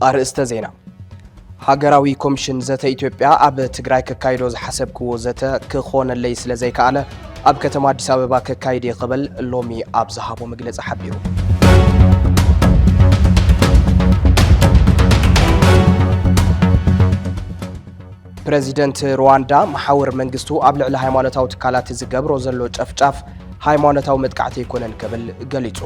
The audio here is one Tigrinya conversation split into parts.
ኣርእስተ ዜና። ሃገራዊ ኮሚሽን ዘተ ኢትዮጵያ ኣብ ትግራይ ከካይዶ ዝሓሰብክዎ ዘተ ክኾነለይ ስለ ዘይከኣለ፣ ኣብ ከተማ ኣዲስ ኣበባ ከካይድ እየ ክብል ሎሚ ኣብ ዝሃቦ መግለጺ ሓቢሩ። ፕረዚደንት ሩዋንዳ መሓውር መንግስቱ ኣብ ልዕሊ ሃይማኖታዊ ትካላት ዝገብሮ ዘሎ ጨፍጫፍ ሃይማኖታዊ መጥቃዕቲ ኣይኮነን ክብል ገሊጹ።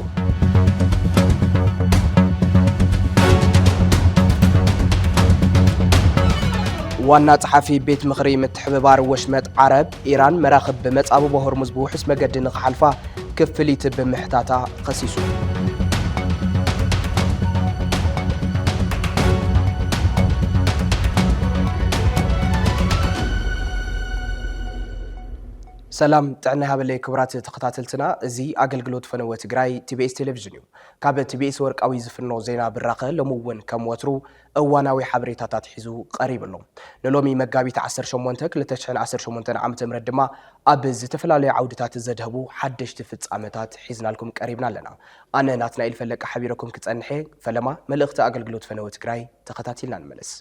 ዋና ጸሓፊ ቤት ምኽሪ ምትሕብባር ወሽመጥ ዓረብ፣ ኢራን መራኽብ ብመጻብቦ ሆርሙዝ ብውሑስ መገዲ ንኽሓልፋ ክፍሊት ብምሕታታ ኸሲሱ። ሰላም ጥዕና ይሃበለይ ክቡራት ተኸታተልትና፣ እዚ ኣገልግሎት ፈነወ ትግራይ ቲቢኤስ ቴሌቪዥን እዩ። ካብ ቲቢኤስ ወርቃዊ ዝፍኖ ዜና ብራኸ ሎሚ እውን ከም ወትሩ እዋናዊ ሓበሬታታት ሒዙ ቀሪቡ ኣሎ። ንሎሚ መጋቢት ዓሰርተ ሸሞንተ ክልተ ሽሕን ዓሰርተ ሸሞንተን ዓመተ ምህረት ድማ ኣብ ዝተፈላለዩ ዓውድታት ዘድሀቡ ሓደሽቲ ፍጻመታት ሒዝናልኩም ቀሪብና ኣለና። ኣነ ናትናኤል ፈለቀ ሓቢረኩም ክጸንሕ እየ። ፈለማ መልእኽቲ ኣገልግሎት ፈነወ ትግራይ ተኸታቲልና ንመለስ።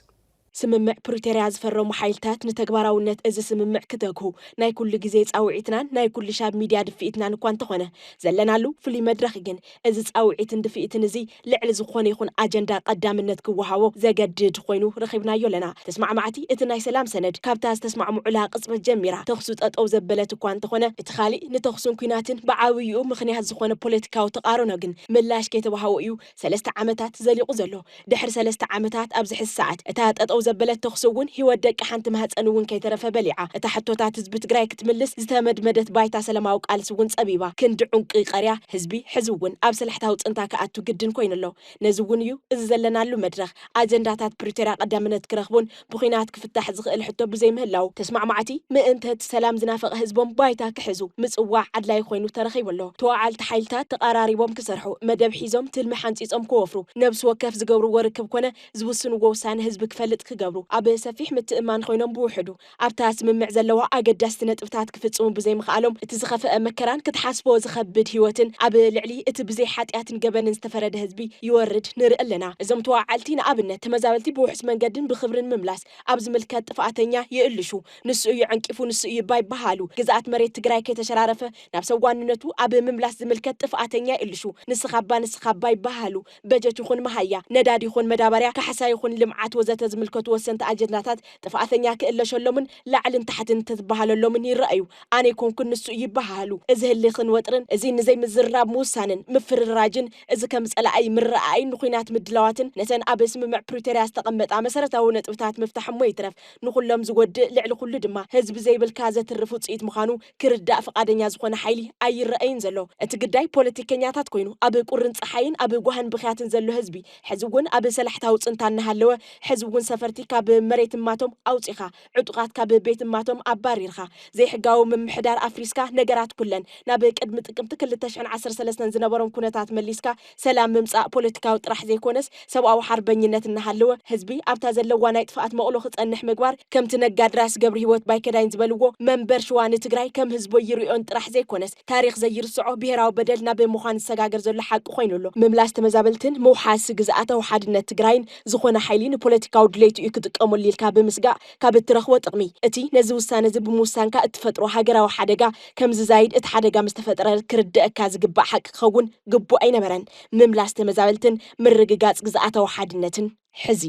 ስምምዕ ፕሪቶርያ ዝፈረሙ ሓይልታት ንተግባራውነት እዚ ስምምዕ ክተግሁ ናይ ኩሉ ግዜ ጻውዒትናን ናይ ኩሉ ሻብ ሚድያ ድፍኢትናን እኳ እንተኾነ፣ ዘለናሉ ፍሉይ መድረኽ ግን እዚ ጻውዒትን ድፍኢትን እዚ ልዕሊ ዝኾነ ይኹን ኣጀንዳ ቀዳምነት ክወሃቦ ዘገድድ ኮይኑ ረኺብናዮ ኣለና። ተስማዕማዕቲ እቲ ናይ ሰላም ሰነድ ካብታ ዝተስማዕምዑላ ቅጽበት ጀሚራ ተኹሲ ጠጠው ዘበለት እኳ እንተኾነ፣ እቲ ካሊእ ንተኹስን ኲናትን ብዓብይኡ ምኽንያት ዝኾነ ፖለቲካዊ ተቓርኖ ግን ምላሽ ከይተዋህቦ እዩ ሰለስተ ዓመታት ዘሊቑ ዘሎ። ድሕሪ ሰለስተ ዓመታት ኣብዚ ሕዚ ሰዓት እታ ጠጠው ዘበለት ተኹሲ እውን ህይወት ደቂ ሓንቲ ማህፀን እውን ከይተረፈ በሊዓ። እታ ሕቶታት ህዝቢ ትግራይ ክትምልስ ዝተመድመደት ባይታ ሰላማዊ ቃልሲ እውን ፀቢባ። ክንዲ ዑንቂ ቀርያ ህዝቢ ሕዚ እውን ኣብ ሰላሕታዊ ፅንታ ክኣቱ ግድን ኮይኑ ኣሎ። ነዚ እውን እዩ እዚ ዘለናሉ መድረኽ ኣጀንዳታት ፕሪቶርያ ቀዳምነት ክረኽቡን ብኹናት ክፍታሕ ዝኽእል ሕቶ ብዘይምህላው ተስማዕማዕቲ ምእንተ እቲ ሰላም ዝናፈቐ ህዝቦም ባይታ ክሕዙ ምፅዋዕ ኣድላይ ኮይኑ ተረኺቡ ኣሎ። ተዋዓልቲ ሓይልታት ተቐራሪቦም ክሰርሑ፣ መደብ ሒዞም ትልሚ ሓንፂፆም ክወፍሩ፣ ነብሲ ወከፍ ዝገብርዎ ርክብ ኮነ ዝውስንዎ ውሳነ ህዝቢ ክፈልጥ ክገብሩ፣ ኣብ ሰፊሕ ምትእምማን ኮይኖም ብውሕዱ ኣብታ ስምምዕ ዘለዋ ኣገዳስቲ ነጥብታት ክፍፅሙ ብዘይምኽኣሎም እቲ ዝኸፈአ መከራን ክትሓስቦ ዝኸብድ ህይወትን ኣብ ልዕሊ እቲ ብዘይ ሓጢኣትን ገበንን ዝተፈረደ ህዝቢ ይወርድ ንርኢ ኣለና። እዞም ተዋዓልቲ ንኣብነት ተመዛበልቲ ብውሑስ መንገድን ብኽብርን ምምላስ ኣብ ዝምልከት ጥፍኣተኛ ይእልሹ። ንሱ እዩ ዐንቂፉ፣ ንሱ እዩ እባ ይበሃሉ። ግዝኣት መሬት ትግራይ ከይተሸራረፈ ናብ ሰብ ዋንነቱ ኣብ ምምላስ ዝምልከት ጥፍኣተኛ ይእልሹ። ንስኻ እባ፣ ንስኻ እባ ይበሃሉ። በጀት ይኹን መሃያ፣ ነዳዲ ይኹን መዳበርያ፣ ካሕሳ ይኹን ልምዓት ወዘተ ዝምልከቱ ወሰንቲ ኣጀንዳታት ጥፍኣተኛ ክእለሸሎምን ላዕልን ታሕትን ተትበሃለሎምን ይረኣዩ። ኣነ ይኮንኩን ንሱ እዩ ይበሃሃሉ። እዚ ህልኽን ወጥርን፣ እዚ ንዘይምዝርራብ ምውሳንን ምፍርራጅን፣ እዚ ከም ጸላኢ ምረኣኣይን ንኹናት ምድላዋትን፣ ነተን ኣብ ስምምዕ ፕሪቶርያ ዝተቐመጣ መሰረታዊ ነጥብታት ምፍታሕ እሞ ይትረፍ፣ ንኹሎም ዝጎድእ፣ ልዕሊ ኩሉ ድማ ህዝቢ ዘይብልካ ዘትርፍ ውጽኢት ምዃኑ ክርዳእ ፍቓደኛ ዝኾነ ሓይሊ ኣይረኣይን ዘሎ። እቲ ግዳይ ፖለቲከኛታት ኮይኑ፣ ኣብ ቁርን ጸሓይን ኣብ ጓህን ብኽያትን ዘሎ ህዝቢ፣ ሕዚ እውን ኣብ ሰላሕታዊ ጽንታ እናሃለወ፣ ሕዚ እውን ሰፈርቲ ካብ መሬት እማቶም ኣውጺኻ፣ ዕጡቓት ካብ ቤት እማቶም ኣባሪርካ፣ ዘይሕጋዊ ምምሕዳር ኣፍሪስካ፣ ነገራት ኩለን ናብ ቅድሚ ጥቅምቲ ክልተ ሽሕን ዓሰርተ ሰለስተን ዝነበሮም ኩነታት መሊስካ፣ ሰላም ምምጻእ ፖለቲካዊ ጥራሕ ዘይኮነስ ሰብኣዊ ሓርበኝነት እናሃለወ፣ ህዝቢ ኣብታ ዘለዋ ናይ ጥፍኣት መቕሎ ክጸንሕ ምግባር፣ ከምቲ ነጋድራስ ገብረሂወት ባይከዳኝ ዝበልዎ፣ መንበር ሽዋ ንትግራይ ከም ህዝቦ ይርእዮን ጥራሕ ዘይኮነስ፣ ታሪኽ ዘይርስዖ ብሄራዊ በደል ናብ ምዃን ዝሰጋገር ዘሎ ሓቂ ኮይኑ ኣሎ። ምምላስ ተመዛበልትን ምውሓስ ግዝኣታዊ ሓድነት ትግራይን ዝኾነ ሓይሊ ንፖለቲካዊ ድሌቱ እዩ ክጥቀመሉ ኢልካ ብምስጋእ ካብ እትረኽቦ ጥቕሚ፣ እቲ ነዚ ውሳነ እዚ ብምውሳንካ እትፈጥሮ ሃገራዊ ሓደጋ ከም ዝዛይድ፣ እቲ ሓደጋ ምስ ተፈጥረ ክርደአካ ዝግባእ ሓቂ ክኸውን ግቡእ ኣይነበረን። ምምላስ ተመዛበልትን ምርግጋጽ ግዝኣታዊ ሓድነትን ሕዚ።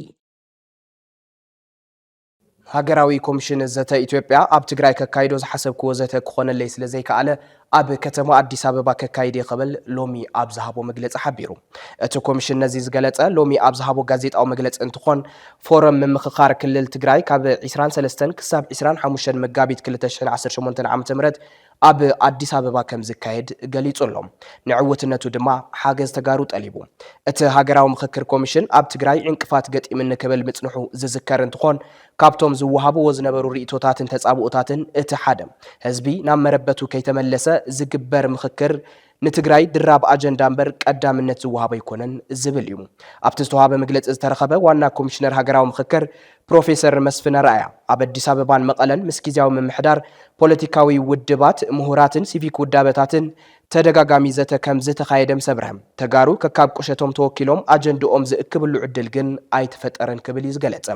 ሃገራዊ ኮሚሽን ዘተ ኢትዮጵያ ኣብ ትግራይ ከካይዶ ዝሓሰብክዎ ዘተ ክኾነለይ ስለ ዘይከኣለ፣ ኣብ ከተማ ኣዲስ ኣበባ ከካይድ እየ ክብል ሎሚ ኣብ ዝሃቦ መግለጺ ሓቢሩ። እቲ ኮሚሽን ነዚ ዝገለጸ ሎሚ ኣብ ዝሃቦ ጋዜጣዊ መግለጺ እንትኾን፣ ፎረም ምምኽኻር ክልል ትግራይ ካብ ዕስራን ሰለስተን ክሳብ ዕስራን ሓሙሽተን መጋቢት ክልተ ሽሕን ዓሰርተ ሸሞንተን ዓመተ ምህረት ኣብ ኣዲስ ኣበባ ከም ዝካየድ ገሊጹ ኣሎ። ንዕውትነቱ ድማ ሓገዝ ተጋሩ ጠሊቡ። እቲ ሃገራዊ ምኽክር ኮሚሽን ኣብ ትግራይ ዕንቅፋት ገጢምኒ ክብል ምጽንሑ ዝዝከር እንትኾን፣ ካብቶም ዝወሃብዎ ዝነበሩ ርእይቶታትን ተጻብኦታትን እቲ ሓደ፣ ህዝቢ ናብ መረበቱ ከይተመለሰ ዝግበር ምኽክር ንትግራይ ድራብ ኣጀንዳ እምበር ቀዳምነት ዝወሃቦ ኣይኮነን ዝብል እዩ። ኣብቲ ዝተዋሃበ መግለጺ ዝተረኸበ ዋና ኮሚሽነር ሃገራዊ ምኽክር ፕሮፌሰር መስፍን ኣርኣያ ኣብ ኣዲስ ኣበባን መቐለን ምስ ግዝያዊ ምምሕዳር፣ ፖለቲካዊ ውድባት፣ ምሁራትን ሲቪክ ውዳበታትን ተደጋጋሚ ዘተ ከም ዝተኻየደም ሰብርሀም። ተጋሩ ከካብ ቁሸቶም ተወኪሎም ኣጀንድኦም ዝእክብሉ ዕድል ግን ኣይተፈጠረን ክብል እዩ ዝገለጸ።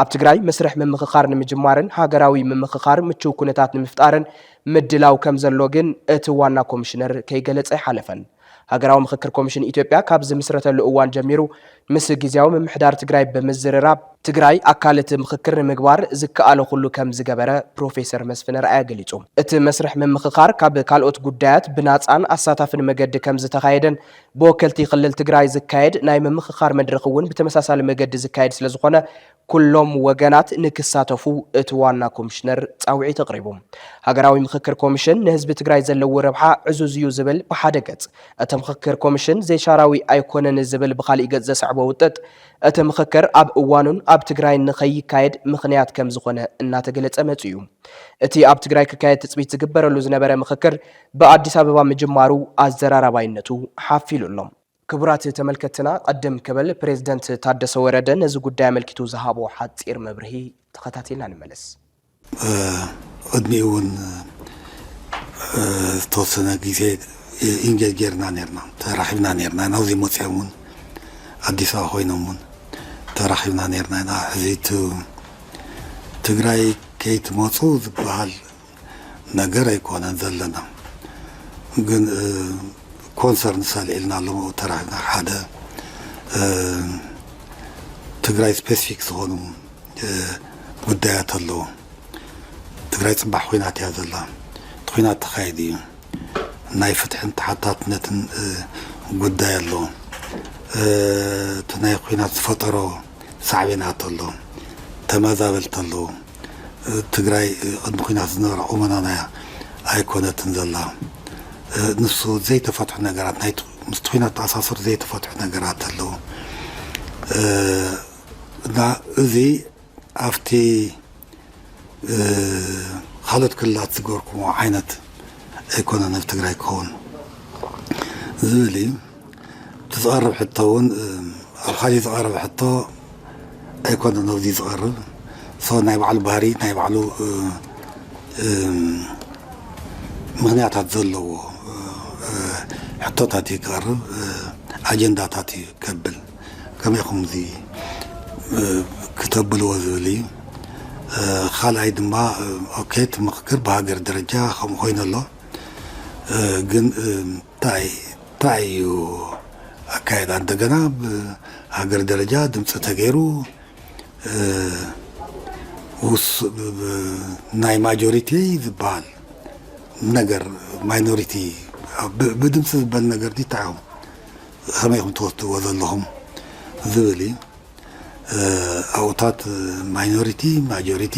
ኣብ ትግራይ መስርሕ ምምኽኻር ንምጅማርን ሃገራዊ ምምኽኻር ምችው ኩነታት ንምፍጣርን ምድላው ከም ዘሎ ግን እቲ ዋና ኮሚሽነር ከይገለጸ ኣይሓለፈን። ሃገራዊ ምኽክር ኮሚሽን ኢትዮጵያ ካብ ዝምስረተሉ እዋን ጀሚሩ ምስ ግዝያዊ ምምሕዳር ትግራይ ብምዝርራብ ትግራይ ኣካል እቲ ምኽክር ንምግባር ዝከኣሎ ኩሉ ከም ዝገበረ ፕሮፌሰር መስፍን ኣርኣያ ገሊጹ። እቲ መስርሕ ምምኽኻር ካብ ካልኦት ጉዳያት ብናጻን ኣሳታፍን መገዲ ከም ዝተኻየደን ብወከልቲ ክልል ትግራይ ዝካየድ ናይ ምምኽኻር መድረኽ እውን ብተመሳሳሊ መገዲ ዝካየድ ስለዝኾነ ኩሎም ወገናት ንክሳተፉ እቲ ዋና ኮሚሽነር ጻውዒት ኣቕሪቡ። ሃገራዊ ምኽክር ኮሚሽን ንህዝቢ ትግራይ ዘለዎ ረብሓ ዕዙዝ እዩ ዝብል ብሓደ ገጽ፣ እቲ ምኽክር ኮሚሽን ዘይሻራዊ ኣይኮነን ዝብል ብኻሊእ ገጽ ዘስዕቦ ውጥጥ፣ እቲ ምኽክር ኣብ እዋኑን ኣብ ትግራይን ንኸይካየድ ምኽንያት ከም ዝኾነ እናተገለጸ መጺኡ እዩ። እቲ ኣብ ትግራይ ክካየድ ትጽቢት ዝግበረሉ ዝነበረ ምኽክር ብኣዲስ ኣበባ ምጅማሩ ኣዘራራባይነቱ ሓፊሉ ኣሎ። ክቡራት ተመልከትና፣ ቅድም ክብል ፕሬዝደንት ታደሰ ወረደ ነዚ ጉዳይ ኣመልኪቱ ዝሃቦ ሓጺር መብርሂ ተኸታቲልና ንመለስ። እ፣ ቅድሚኡ እውን፣ እ፣ ዝተወሰነ ግዜ ኢንጌጅ ጌርና ነርና፣ ተራኺብና ነርና። ናብዚ መፂኦም እውን ኣዲስ ኣበባ ኮይኖም እውን ተራኺብና ነርና ኢና። ሕዚ እቲ ትግራይ ከይትመፁ ዝበሃል ነገር ኣይኮነን ዘለና። ግን፣ እ፣ ኮንሰርንስ ኣልዒልና ሎሚ ተራኺብና። ሓደ፣ እ፣ ትግራይ ስፔሲፊክ ዝኾኑ፣ እ፣ ጉዳያት ኣለዉ። ትግራይ ፅባሕ ኹናት እያ ዘላ። እቲ ኹናት ተኻይዱ እዩ። ናይ ፍትሕን ተሓታትነትን፣ እ፣ ጉዳይ ኣሎ። እ፣ እቲ ናይ ኹናት ዝፈጠሮ ሳዕቤናት ኣሎ። ተመዛበልቲ ኣለዉ። እ፣ ትግራይ፣ እ፣ ቅድሚ ኹናት ዝነበራ ቁመናና እያ ኣይኮነትን ዘላ። እ፣ ንሱ ዘይተፈትሑ ነገራት፣ ናይ ት-፣ ምስ ኹናት ተኣሳሰሩ ዘይተፈትሑ ነገራት ኣለዉ። እ፣ እና እዚ ኣብቲ፣ እ፣ ካልኦት ክልላት ዝገበርኩሞ ዓይነት ኣይኮነን ኣብ ትግራይ ክኸውን ዝብል እዩ። እቲ ዝቐርብ ሕቶ እውን፣ እ፣ ኣብ ካሊእ ዝቐረበ ሕቶ ኣይኮነን ኣብዚ ዝቐርብ። ሶ ናይ ባዕሉ ባህሪ፣ ናይ ባዕሉ፣ እ፣ እ፣ ምኽንያታት ዘለዎ፣ እ፣ እ፣ ሕቶታት እዩ ክቐርብ፣ እ፣ ኣጀንዳታት እዩ ከብል። ከመይ ኢኹም እዚ፣ እ፣ ክተብልዎ ዝብል እዩ። እ፣ ካልኣይ ድማ፣ እ፣ ኦኬ፣ እቲ ምኽክር ብሃገር ደረጃ ከምኡ ኮይኑ ኣሎ። እ፣ ግን፣ እ፣ እንታይ፣ እንታይ እዩ ኣካየዳ? እንደገና ብሃገር ደረጃ ድምፂ ተገይሩ፣ እ፣ ውስ-፣ ብ-፣ ብ-፣ ናይ ማጆሪቲ ዝበሃል ነገር፣ ማይኖሪቲ ብ-፣ ብድምፂ ዝበል ነገር ድዩ? እንታይ እዮም? ከመይ ኢኹም ትወስድዎ ዘለኹም ዝብል እዩ። እ፣ ኣብኡታት ማይኖሪቲ፣ ማጆሪቲ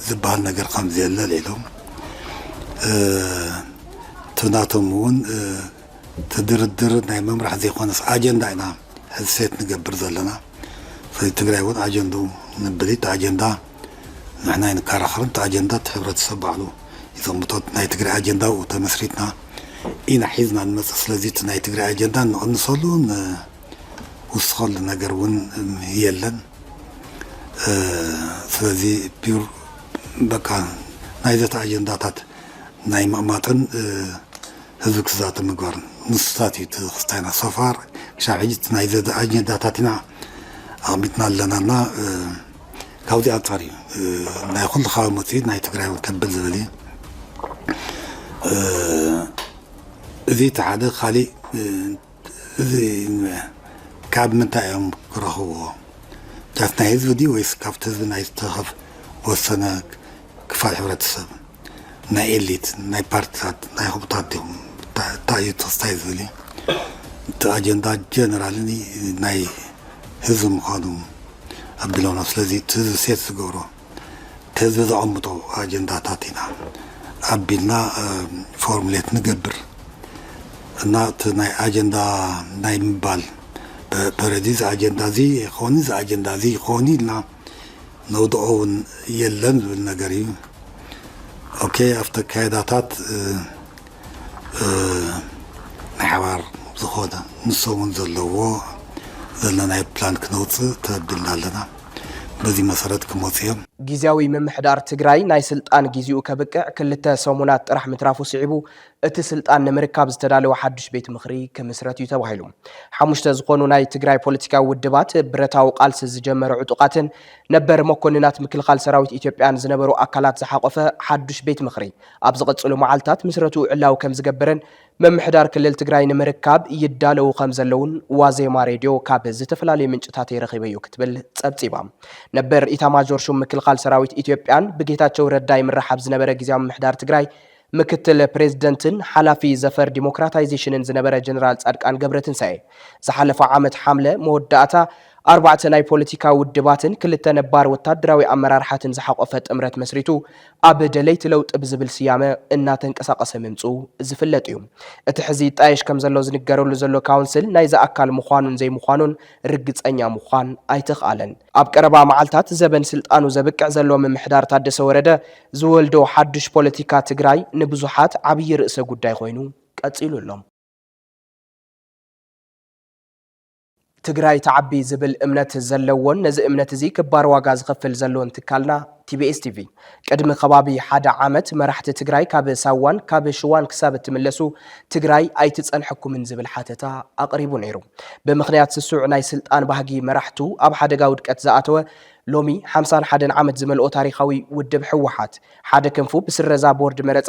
ዝበሃል ነገር ከም ዘየለ ኢሎም፣ እ፣ እቲ ናቶም እውን፣ እ፣ እቲ ድርድር ናይ ምምራሕ ዘይኮነስ ኣጀንዳ ኢና ሕዚ ሴት ንገብር ዘለና። ስለዚ ትግራይ እውን ኣጀንድኡ ንብል፣ እቲ ኣጀንዳ ንሕና ኣይንከራኸርን፣ እቲ ኣጀንዳ እቲ ሕብረተሰብ ባዕሉ ይዘምቶ። ናይ ትግራይ ኣጀንዳ ኣብኡ ተመስሪትና ኢና ሒዝና ንመፅእ። ስለዚ እቲ ናይ ትግራይ ኣጀንዳ ንቕንሰሉ፣ ንውስኸሉ ነገር እውን የለን። እ፣ ስለዚ ፒውር በቃ ናይ ዘተ ኣጀንዳታት ናይ ምቕማጥን፣ እ፣ ህዝቢ ክዛተ ምግባርን ንሱታት እዩ እቲ ክስታይና። ሶፋር ክሻብ ሕጂ እቲ ናይ ዘተ ኣጀንዳታት ኢና ኣቕሚጥና ኣለናና፣ እ፣ ካብዚ ኣንጻር እዩ፣ እ፣ ናይ ኩሉ ከባቢ መፅኡ ናይ ትግራይ እውን ከብል ዝብል እዩ። እ፣ እዚ እቲ ሓደ። ካሊእ፣ እ፣ እዚ ካብ ምንታይ እዮም ክረኽብዎ? ጃት ናይ ህዝቢ ድዩ ወይስ ካብቲ ህዝቢ ናይ ዝተኸፍ-፣ ወሰነ ክፋል ሕብረተሰብ? ናይ ኤሊት፣ ናይ ፓርቲታት፣ ናይ ህቡታት ድዮም? እታ-፣ እንታይ እዩ ተስታይ ዝብል እዩ። እቲ ኣጀንዳ ጀነራል ናይ ህዝቢ ምዃኑ ኣቢሎም ነው። ስለዚ እቲ ህዝቢ ሴት ዝገብሮ፣ እቲ ህዝቢ ዘቐምጦ ኣጀንዳታት ኢና ኣቢልና፣ እ፣ ፎርሙሌት ንገብር እና እቲ ናይ ኣጀንዳ ናይ ምባል፣ ፐ-፣ ፐረዲ እዚ ኣጀንዳ እዚ ይኸውን፣ እዚ ኣጀንዳ እዚ ይኸውን ኢልና ነውድኦ እውን የለን ዝብል ነገር እዩ። ኦኬ፣ ኣብቲ ኣካይዳታት፣ እ፣ እ፣ ናይ ሓባር ዝኾነ ንሶም እውን ዘለዎ ዘለናዮ ፕላን ክነውፅእ ተቢልና ኣለና። በዚህ መሰረት ክመፅእ እዮም። ግዝያዊ ምምሕዳር ትግራይ ናይ ስልጣን ግዜኡ ከብቅዕ ክልተ ሰሙናት ጥራሕ ምትራፉ ስዒቡ፣ እቲ ስልጣን ንምርካብ ዝተዳለወ ሓዱሽ ቤት ምኽሪ ክምስረት እዩ ተባሂሉ። ሓሙሽተ ዝኾኑ ናይ ትግራይ ፖለቲካዊ ውድባት፣ ብረታዊ ቃልሲ ዝጀመሩ ዕጡቓትን ነበር መኮንናት ምክልኻል ሰራዊት ኢትዮጵያን ዝነበሩ ኣካላት ዝሓቆፈ ሓዱሽ ቤት ምኽሪ ኣብ ዝቕፅሉ መዓልታት ምስረትኡ ዕላዊ ከም ዝገብርን ምምሕዳር ክልል ትግራይ ንምርካብ ይዳለዉ ከም ዘለውን ዋዜማ ሬድዮ ካብ ዝተፈላለዩ ምንጭታት የረኺበ እዩ ክትብል ጸብጺባ። ነበር ኢታማጆር ሹም ምክልኻል ሰራዊት ኢትዮጵያን ብጌታቸው ረዳ ይምራሕ ኣብ ዝነበረ ግዝያዊ ምምሕዳር ትግራይ ምክትል ፕሬዝደንትን ሓላፊ ዘፈር ዲሞክራታይዜሽንን ዝነበረ ጀነራል ጻድቃን ገብረትንሳኤ ዝሓለፈ ዓመት ሓምለ መወዳእታ ኣርባዕተ ናይ ፖለቲካ ውድባትን ክልተ ነባር ወታደራዊ ኣመራርሓትን ዝሓቆፈ ጥምረት መስሪቱ ኣብ ደለይቲ ለውጢ ብዝብል ስያመ እናተንቀሳቐሰ ምምፅኡ ዝፍለጥ እዩ። እቲ ሕዚ ይጣየሽ ከም ዘሎ ዝንገረሉ ዘሎ ካውንስል ናይዚ ኣካል ምዃኑን ዘይምዃኑን ርግፀኛ ምዃን ኣይተኽኣለን። ኣብ ቀረባ መዓልታት ዘበን ስልጣኑ ዘብቅዕ ዘሎ ምምሕዳር ታደሰ ወረደ ዝወልዶ ሓዱሽ ፖለቲካ ትግራይ ንብዙሓት ዓብዪ ርእሰ ጉዳይ ኮይኑ ቀፂሉ ኣሎ። ትግራይ ትዓቢ ዝብል እምነት ዘለዎን ነዚ እምነት እዚ ክባር ዋጋ ዝኸፍል ዘሎን ትካልና ቲቢኤስ ቲቪ ቅድሚ ከባቢ ሓደ ዓመት መራሕቲ ትግራይ ካብ ሳዋን ካብ ሽዋን ክሳብ እትምለሱ ትግራይ ኣይትፀንሐኩምን ዝብል ሓተታ ኣቕሪቡ ነይሩ። ብምኽንያት ስሱዕ ናይ ስልጣን ባህጊ መራሕቱ ኣብ ሓደጋ ውድቀት ዝኣተወ ሎሚ ሓምሳን ሓደን ዓመት ዝመልኦ ታሪኻዊ ውድብ ህወሓት ሓደ ክንፉ ብስረዛ ቦርድ መረፃ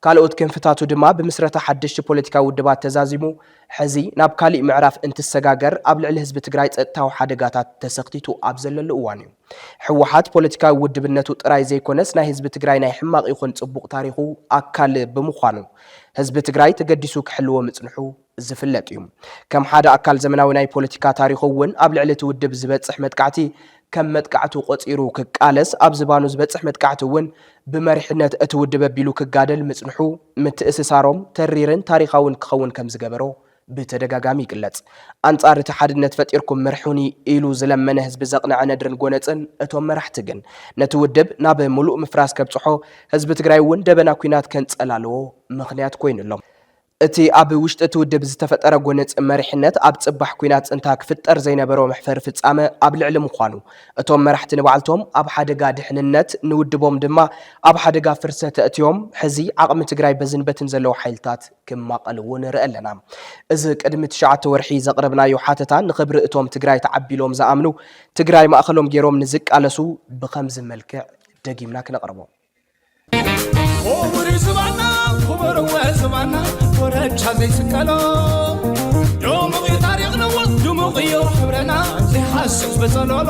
ካልኦት ክንፍታቱ ድማ ብምስረታ ሓደሽቲ ፖለቲካዊ ውድባት ተዛዚሙ ሕዚ ናብ ካሊእ ምዕራፍ እንትሰጋገር ኣብ ልዕሊ ህዝቢ ትግራይ ፀጥታዊ ሓደጋታት ተሰኽቲቱ ኣብ ዘለሉ እዋን እዩ። ህወሓት ፖለቲካዊ ውድብነቱ ጥራይ ዘይኮነስ ናይ ህዝቢ ትግራይ ናይ ሕማቕ ይኹን ፅቡቕ ታሪኹ ኣካል ብምዃኑ ህዝቢ ትግራይ ተገዲሱ ክሕልዎ ምፅንሑ ዝፍለጥ እዩ። ከም ሓደ ኣካል ዘመናዊ ናይ ፖለቲካ ታሪኹ እውን ኣብ ልዕሊ እቲ ውድብ ዝበፅሕ መጥቃዕቲ ከም መጥቃዕቱ ቆፂሩ ክቃለስ ኣብ ዝባኑ ዝበፅሕ መጥቃዕቲ እውን ብመሪሕነት እቲ ውድብ ኣቢሉ ክጋደል ምፅንሑ ምትእስሳሮም ተሪርን ታሪኻውን ክኸውን ከም ዝገበሮ ብተደጋጋሚ ይግለጽ። ኣንጻር እቲ ሓድነት ፈጢርኩም ምርሑኒ ኢሉ ዝለመነ ህዝቢ ዘቕነዐ ነድርን ጎነጽን እቶም መራሕቲ ግን ነቲ ውድብ ናብ ምሉእ ምፍራስ ከብጽሖ ህዝቢ ትግራይ እውን ደበና ኲናት ከንጸላልዎ ምኽንያት ኮይኑ ኣሎ። እቲ ኣብ ውሽጢ እቲ ውድብ ዝተፈጠረ ጎነጽ መሪሕነት ኣብ ጽባሕ ኲናት ጽንታ ክፍጠር ዘይነበሮ መሕፈሪ ፍጻመ ኣብ ልዕሊ ምዃኑ እቶም መራሕቲ ንባዕልቶም ኣብ ሓደጋ ድሕንነት ንውድቦም ድማ ኣብ ሓደጋ ፍርሰት ኣእትዮም ሕዚ ዓቕሚ ትግራይ በዝን በትን ዘለዉ ሓይልታት ክማቐል እውን ንርኢ ኣለና። እዚ ቅድሚ ትሽዓተ ወርሒ ዘቕረብናዮ ሓተታ ንኽብሪ እቶም ትግራይ ተዓቢሎም ዝኣምኑ ትግራይ ማእኸሎም ገይሮም ንዝቃለሱ ብኸምዚ መልክዕ ደጊምና ክነቕርቦ። ክቡር ዝባና ክቡር ወዝባና ኮረቻ ዘይስቀሎ ድሙቕ እዩ ታሪኽና ድሙቕ እዩ ሕብረና ዘይሓስስ በጸሎሎ።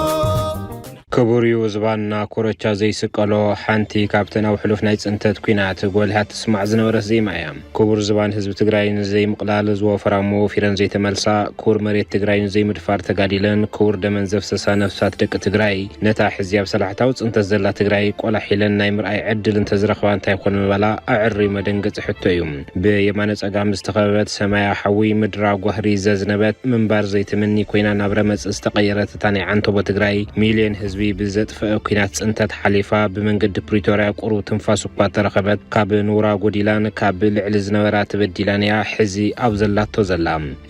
ክቡር እዩ ዝባንና ኮረቻ ዘይስቀሎ ሓንቲ ካብተን ኣብ ሕሉፍ ናይ ጽንተት ኲናት ጎሊሃ ትስማዕ ዝነበረት ዜማ እያ። ክቡር ዝባን ህዝቢ ትግራይ ንዘይምቕላል ዝወፈራ እሞ ወፊረን ዘይተመልሳ፣ ክቡር መሬት ትግራይ ንዘይምድፋር ተጋዲለን፣ ክቡር ደመን ዘፍሰሳ ነፍሳት ደቂ ትግራይ፣ ነታ ሕዚ ኣብ ሰላሕታዊ ጽንተት ዘላ ትግራይ ቆላሕ ኢለን ናይ ምርኣይ ዕድል እንተዝረኽባ እንታይ ኮን ምበላ ኣዕርዩ መደንገጺ ሕቶ እዩ። ብየማነ ጸጋም ዝተኸበበት ሰማያ ሓዊ ምድራ ጓህሪ ዘዝነበት ምንባር ዘይትምኒ ኮይና ናብ ረመጽ ዝተቐየረት እታ ናይ ዓንተቦ ትግራይ ሚልዮን ህዝቢ ብዘጥፈአ ኲናት ጽንተት ሓሊፋ ብመንገዲ ፕሪቶርያ ቁሩብ ትንፋስ እኳ ተረኸበት ካብ ኑራ ጎዲላን ካብ ልዕሊ ዝነበራ ተበዲላን እያ ሕዚ ኣብ ዘላቶ ዘላ።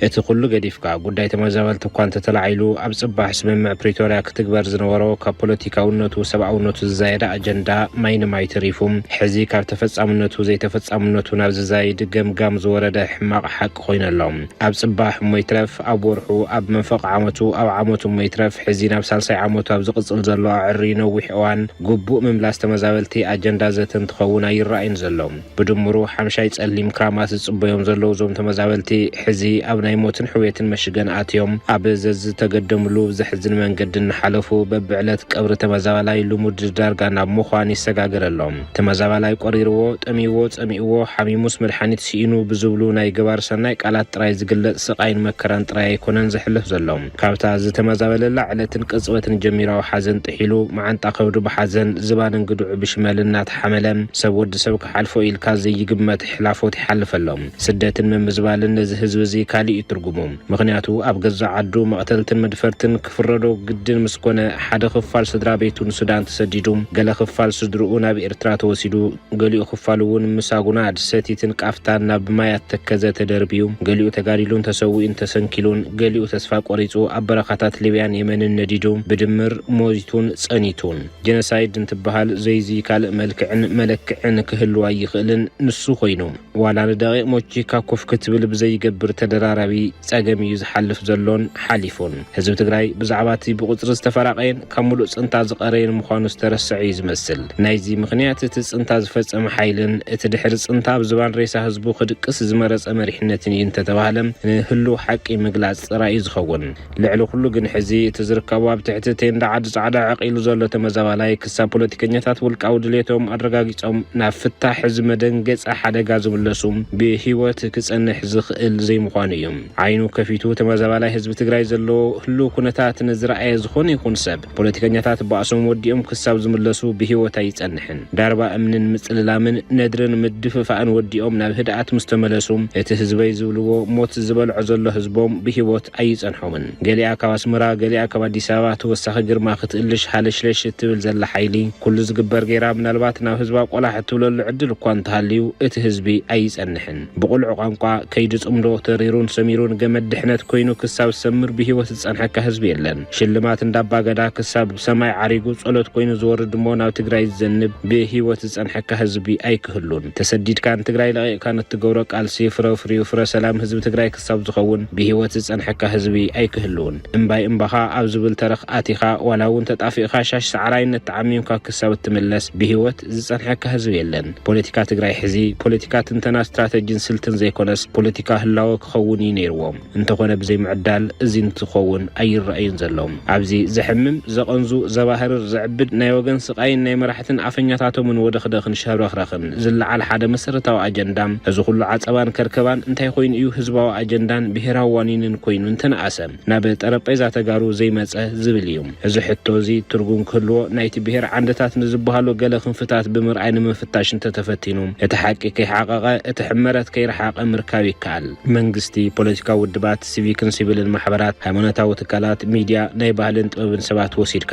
እቲ ኩሉ ገዲፍካ ጉዳይ ተመዛበልቲ እኳ እንተተላዒሉ ኣብ ጽባሕ ስምምዕ ፕሪቶርያ ክትግበር ዝነበሮ ካብ ፖለቲካውነቱ ሰብኣውነቱ ዝዛየደ ኣጀንዳ ማይ ንማይ ተሪፉ ሕዚ ካብ ተፈጻምነቱ ዘይተፈጻምነቱ ናብ ዝዛይድ ገምጋም ዝወረደ ሕማቕ ሓቂ ኮይኑ ኣሎ። ኣብ ጽባሕ እሞ ይትረፍ ኣብ ወርሑ ኣብ መንፈቕ ዓመቱ ኣብ ዓመቱ እሞ ይትረፍ ሕዚ ናብ ሳልሳይ ዓመቱ ኣብ ዝቕጽል ዘሎ ኣዕርዩ ነዊሕ እዋን ግቡእ ምምላስ ተመዛበልቲ ኣጀንዳ ዘተ እንትኸውን ኣይረኣይን ዘሎ። ብድምሩ ሓምሻይ ጸሊም ክራማት ዝጽበዮም ዘለዉ እዞም ተመዛበልቲ ሕዚ ኣብ ናይ ሞትን ሕውየትን መሽገን ኣትዮም ኣብ ዘዝተገደምሉ ብዘሕዝን መንገዲ እናሓለፉ በብዕለት ቀብሪ ተመዛባላይ ልሙድ ዳርጋ ናብ ምዃን ይሰጋገር ኣሎ። ተመዛባላይ ቆሪርዎ ጠሚዎ ጸሚእዎ ሓሚሙስ መድሓኒት ስኢኑ ብዝብሉ ናይ ገባር ሰናይ ቃላት ጥራይ ዝግለጽ ስቓይን መከራን ጥራይ ኣይኮነን ዘሕልፍ ዘሎ። ካብታ ዝተመዛበለላ ዕለትን ቅጽበትን ጀሚራዊ ሓዘን ጥሒሉ መዓንጣ ከብዱ ብሓዘን ዝባንን ግድዑ ብሽመል እናተሓመለ ሰብ ወዲ ሰብ ክሓልፎ ኢልካ ዘይግመት ሕላፎት ይሓልፍ ኣሎ። ስደትን ምምዝባልን ነዚ ህዝቢ እዚ ካሊእ እዩ ትርጉሙ። ምኽንያቱ ኣብ ገዛእ ዓዱ መቕተልትን መድፈርትን ክፍረዶ ግድን ምስ ኮነ ሓደ ክፋል ስድራ ቤቱ ንሱዳን ተሰዲዱ፣ ገለ ክፋል ስድርኡ ናብ ኤርትራ ተወሲዱ፣ ገሊኡ ክፋል እውን ምስ ኣጉናድ ሰቲትን ቃፍታን ናብ ማያት ተከዘ ተደርብዩ፣ ገሊኡ ተጋዲሉን ተሰዊኡን ተሰንኪሉን፣ ገሊኡ ተስፋ ቆሪጹ ኣብ በረኻታት ሊብያን የመንን ነዲዱ፣ ብድምር ሞት ተሓቲቱን ጸኒቱን። ጀኖሳይድ እንትበሃል ዘይዚ ካልእ መልክዕን መለክዕን ክህልው ኣይኽእልን። ንሱ ኮይኑ ዋላ ንደቂቕ ሞቺካ ኮፍ ክትብል ብዘይገብር ተደራራቢ ጸገም እዩ ዝሓልፍ ዘሎን ሓሊፉን። ህዝቢ ትግራይ ብዛዕባ እቲ ብቁጽሪ ዝተፈራቐየን ካብ ሙሉእ ጽንታ ዝቐረየን ምዃኑ ዝተረስዐ እዩ ዝመስል። ናይዚ ምኽንያት እቲ ጽንታ ዝፈጸመ ሓይልን እቲ ድሕሪ ጽንታ ኣብ ዝባን ሬሳ ህዝቡ ክድቅስ ዝመረጸ መሪሕነትን እዩ እንተተባህለ ንህሉው ሓቂ ምግላጽ ጥራይ እዩ ዝኸውን። ልዕሊ ኩሉ ግን ሕዚ እቲ ዝርከቡ ኣብ ትሕቲ ቴንዳ ዓዲ ጻዕዳ ዕቒሉ ዘሎ ተመዛባላይ ክሳብ ፖለቲከኛታት ውልቃዊ ድሌቶም ኣረጋጊጾም ናብ ፍታሕ እዚ መደንገጺ ሓደጋ ዝምለሱ ብህይወት ክጸንሕ ዝኽእል ዘይምዃኑ እዩ። ዓይኑ ከፊቱ ተመዛባላይ ህዝቢ ትግራይ ዘለዎ ህሉው ኩነታት ንዝረኣየ ዝኾነ ይኹን ሰብ ፖለቲከኛታት ባእሶም ወዲኦም ክሳብ ዝምለሱ ብህይወት ኣይጸንሕን። ዳርባ እምንን ምጽልላምን ነድርን ምድፍፋእን ወዲኦም ናብ ህድኣት ምስ ተመለሱ እቲ ህዝበይ ዝብልዎ ሞት ዝበልዖ ዘሎ ህዝቦም ብህይወት ኣይጸንሖምን። ገሊኣ ካብ ኣስመራ፣ ገሊኣ ካብ ኣዲስ ኣበባ ተወሳኺ ግርማ ክትእልሽ ሃለሽለሽ እትብል ዘላ ሓይሊ ኩሉ ዝግበር ገይራ ምናልባት ናብ ህዝባ ቆላሕ እትብለሉ ዕድል እኳ እንተሃልዩ እቲ ህዝቢ ኣይጸንሕን። ብቑልዕ ቋንቋ ከይዲ ጽምዶ ተሪሩን ሰሚሩን ገመድ ድሕነት ኮይኑ ክሳብ ዝሰምር ብህይወት ዝጸንሐካ ህዝቢ የለን። ሽልማት እንዳባገዳ ክሳብ ሰማይ ዓሪጉ ጸሎት ኮይኑ ዝወርድ እሞ ናብ ትግራይ ዝዘንብ ብህይወት ዝጸንሐካ ህዝቢ ኣይክህሉን። ተሰዲድካ ንትግራይ ለቒቕካ ንትገብሮ ቃልሲ ፍረ ፍሪኡ ፍረ ሰላም ህዝቢ ትግራይ ክሳብ ዝኸውን ብህይወት ዝጸንሐካ ህዝቢ ኣይክህሉን። እምባይ እምባኻ ኣብ ዝብል ተረኽ ኣቲኻ ዋላ እውን ተጣፊእኻ ሻሽ ሰዓራይነት ተዓሚምካ ክሳብ እትምለስ ብህይወት ዝጸንሐካ ህዝቢ የለን። ፖለቲካ ትግራይ ሕዚ ፖለቲካ ትንተና ስትራተጂን ስልትን ዘይኮነስ ፖለቲካ ህላወ ክኸውን እዩ ነይርዎ። እንተኾነ ብዘይ ምዕዳል እዚ እንትኸውን ኣይረኣይን ዘሎ። ኣብዚ ዘሕምም፣ ዘቐንዙ፣ ዘባህርር፣ ዘዕብድ ናይ ወገን ስቓይን ናይ መራሕትን ኣፈኛታቶምን ወደኽደኽን ሸብረኽረኽን ዝለዓል ሓደ መሰረታዊ ኣጀንዳ እዚ ኩሉ ዓጸባን ከርከባን እንታይ ኮይኑ እዩ ህዝባዊ ኣጀንዳን ብሄራዊ ዋኒንን ኮይኑ እንተነኣሰ ናብ ጠረጴዛ ተጋሩ ዘይመጸ ዝብል እዩ። እዚ ሕቶ እዚ ትርጉም ክህልዎ ናይቲ ብሄር ዓንድታት ንዝበሃሉ ገለ ክንፍታት ብምርኣይ ንምፍታሽ እንተተፈቲኑ እቲ ሓቂ ከይሓቐቐ እቲ ሕመረት ከይረሓቐ ምርካብ ይከኣል። መንግስቲ፣ ፖለቲካዊ ውድባት፣ ሲቪክን ሲቪልን ማሕበራት፣ ሃይማኖታዊ ትካላት፣ ሚድያ፣ ናይ ባህልን ጥበብን ሰባት ወሲድካ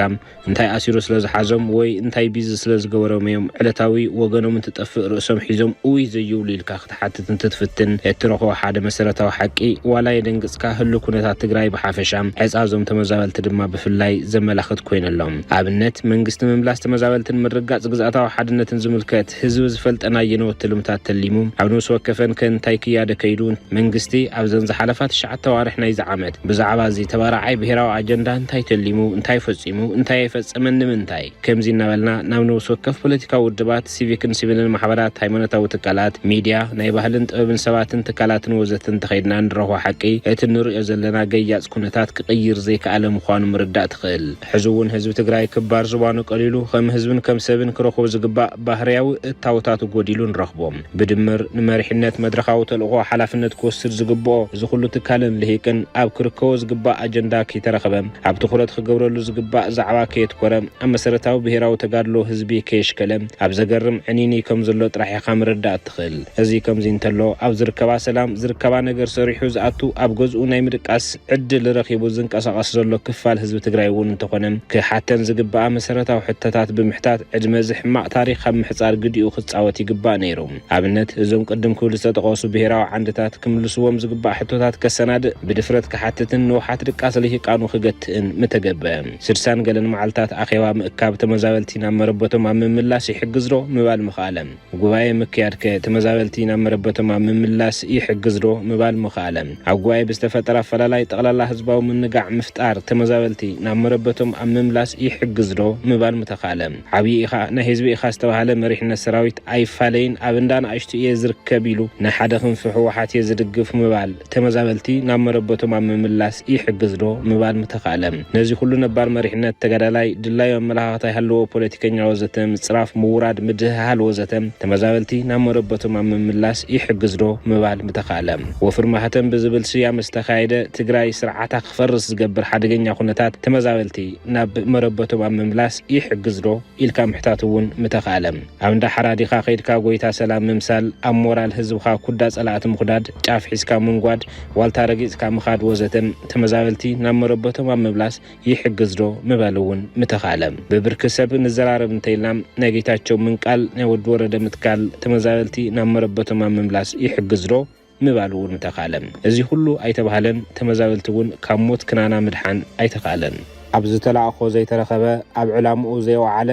እንታይ ኣሲሩ ስለ ዝሓዞም ወይ እንታይ ቢዚ ስለ ዝገበሮም እዮም ዕለታዊ ወገኖም እንትጠፍእ ርእሶም ሒዞም እውይ ዘይብሉ ኢልካ ክትሓትት እንትትፍትን እትረኽቦ ሓደ መሰረታዊ ሓቂ ዋላ የደንግጽካ ህሉ ኩነታት ትግራይ ብሓፈሻ ዕጻ እዞም ተመዛበልቲ ድማ ብፍላይ ዘመላኽት ኮይኑሎም። ኣብነት መንግስቲ ምምላስ ተመዛበልትን ምርጋጽ ግዝኣታዊ ሓድነትን ዝምልከት ህዝቢ ዝፈልጠን ኣየነወት ትልምታት ተሊሙ ኣብ ነብሲ ወከፈን ከ እንታይ ክያደ ከይዱ መንግስቲ ኣብዘን ዝሓለፋ ትሽዓተ ኣዋርሕ ናይዚ ዓመት ብዛዕባ እዚ ተባራዓይ ብሄራዊ ኣጀንዳ እንታይ ተሊሙ፣ እንታይ ፈጺሙ፣ እንታይ ኣይፈጸመን፣ ንምንታይ? ከምዚ እናበልና ናብ ነብሲ ወከፍ ፖለቲካዊ ውድባት፣ ሲቪክን ሲቪልን ማሕበራት፣ ሃይማኖታዊ ትካላት፣ ሚድያ፣ ናይ ባህልን ጥበብን ሰባትን ትካላትን ወዘተ እንተኸይድና ንረኽቦ ሓቂ እቲ እንርእዮ ዘለና ገያጽ ኩነታት ክቕይር ዘይከኣለ ምዃኑ ምርዳእ ትኽእል። ሕዚ እውን ህዝቢ ትግራይ ክባር ዝባኑ ቀሊሉ ከም ህዝብን ከም ሰብን ክረኽቦ ዝግባእ ባህርያዊ እታወታቱ ጎዲሉ ንረኽቦ። ብድምር ንመሪሕነት መድረኻዊ ተልእኾ ሓላፍነት ክወስድ ዝግብኦ እዚ ኩሉ ትካልን ልሂቅን ኣብ ክርከቦ ዝግባእ ኣጀንዳ ከይተረኸበ፣ ኣብ ትኹረት ክገብረሉ ዝግባእ ዛዕባ ከየትኮረ፣ ኣብ መሰረታዊ ብሄራዊ ተጋድሎ ህዝቢ ከየሽከለ፣ ኣብ ዘገርም ዕኒኒ ከም ዘሎ ጥራሕ ኢኻ ምርዳእ እትኽእል። እዚ ከምዚ እንተሎ፣ ኣብ ዝርከባ ሰላም ዝርከባ ነገር ሰሪሑ ዝኣቱ ኣብ ገዝኡ ናይ ምድቃስ ዕድል ረኺቡ ዝንቀሳቐስ ዘሎ ክፋል ህዝቢ ትግራይ እውን እንተኾነ ክሓተን ዝግባኣ መሰረታዊ ሕቶታት ብምሕታት ዕድመ እዚ ሕማቕ ታሪኽ ካብ ምሕጻር ግዲኡ ክጻወት ይግባእ ነይሩ። ኣብነት እዞም ቅድም ክብል ዝተጠቐሱ ብሄራዊ ዓንድታት ክምልስዎም ዝግባእ ሕቶታት ከሰናድእ ብድፍረት ክሓትትን ንውሓት ድቃስ ልሂቃኑ ክገትእን ምተገበ። ስድሳን ገለን መዓልታት ኣኼባ ምእካብ ተመዛበልቲ ናብ መረበቶም ኣብ ምምላስ ይሕግዝ ዶ ምባል ምኽኣለ። ጉባኤ ምክያድ ከ ተመዛበልቲ ናብ መረበቶም ኣብ ምምላስ ይሕግዝ ዶ ምባል ምኽኣለ። ኣብ ጉባኤ ብዝተፈጠረ ኣፈላላይ ጠቕላላ ህዝባዊ ምንጋዕ ምፍጣር ተመዛበልቲ ናብ መረበቶም ኣብ ምምላስ ይሕግዝ ዶ ምባል ምተኻእለ። ዓብዪ ኢኻ ናይ ህዝቢ ኢኻ ዝተባህለ መሪሕነት ሰራዊት ኣይፋለይን ኣብ እንዳ ንኣሽቱ እየ ዝርከብ ኢሉ ንሓደ ክንፊ ህወሓት እየ ዝድግፍ ምባል ተመዛበልቲ ናብ መረበቶም ኣብ ምምላስ ይሕግዝ ዶ ምባል ምተኻእለ። ነዚ ኩሉ ነባር መሪሕነት ተጋዳላይ ድላዩ ኣመለኻኽታ ይሃለዎ ፖለቲከኛ ወዘተ ምጽራፍ ምውራድ ምድህሃል ወዘተ ተመዛበልቲ ናብ መረበቶም ኣብ ምምላስ ይሕግዝ ዶ ምባል ምተኻእለ። ወፍሪ ማህተም ብዝብል ስያመ ዝተኻየደ ትግራይ ስርዓታ ክፈርስ ዝገብር ሓደገኛ ኩነታት ተመዛበልቲ ናብ መረበቶም ኣብ ምምላስ ይሕግዝ ዶ ኢልካ ምሕታት እውን ምተኻእለ። ኣብ እንዳ ሓራዲኻ ከይድካ ጎይታ ሰላም ምምሳል፣ ኣብ ሞራል ህዝብኻ ኩዳ ጸላእቲ ምኹዳድ፣ ጫፍ ሒዝካ ምንጓድ፣ ዋልታ ረጊጽካ ምኻድ ወዘተ ተመዛበልቲ ናብ መረበቶም ኣብ ምምላስ ይሕግዝ ዶ ምባል እውን ምተኻእለ። ብብርኪ ሰብ ንዘራረብ እንተኢልና ናይ ጌታቸው ምንቃል፣ ናይ ወዲ ወረደ ምትካል፣ ተመዛበልቲ ናብ መረበቶም ኣብ ምምላስ ይሕግዝ ዶ ምባል እውን ምተኻእለ። እዚ ኩሉ ኣይተባህለን። ተመዛበልቲ እውን ካብ ሞት ክናና ምድሓን ኣይተኻእለን። ኣብ ዝተላእኾ ዘይተረኸበ፣ ኣብ ዕላምኡ ዘይወዓለ፣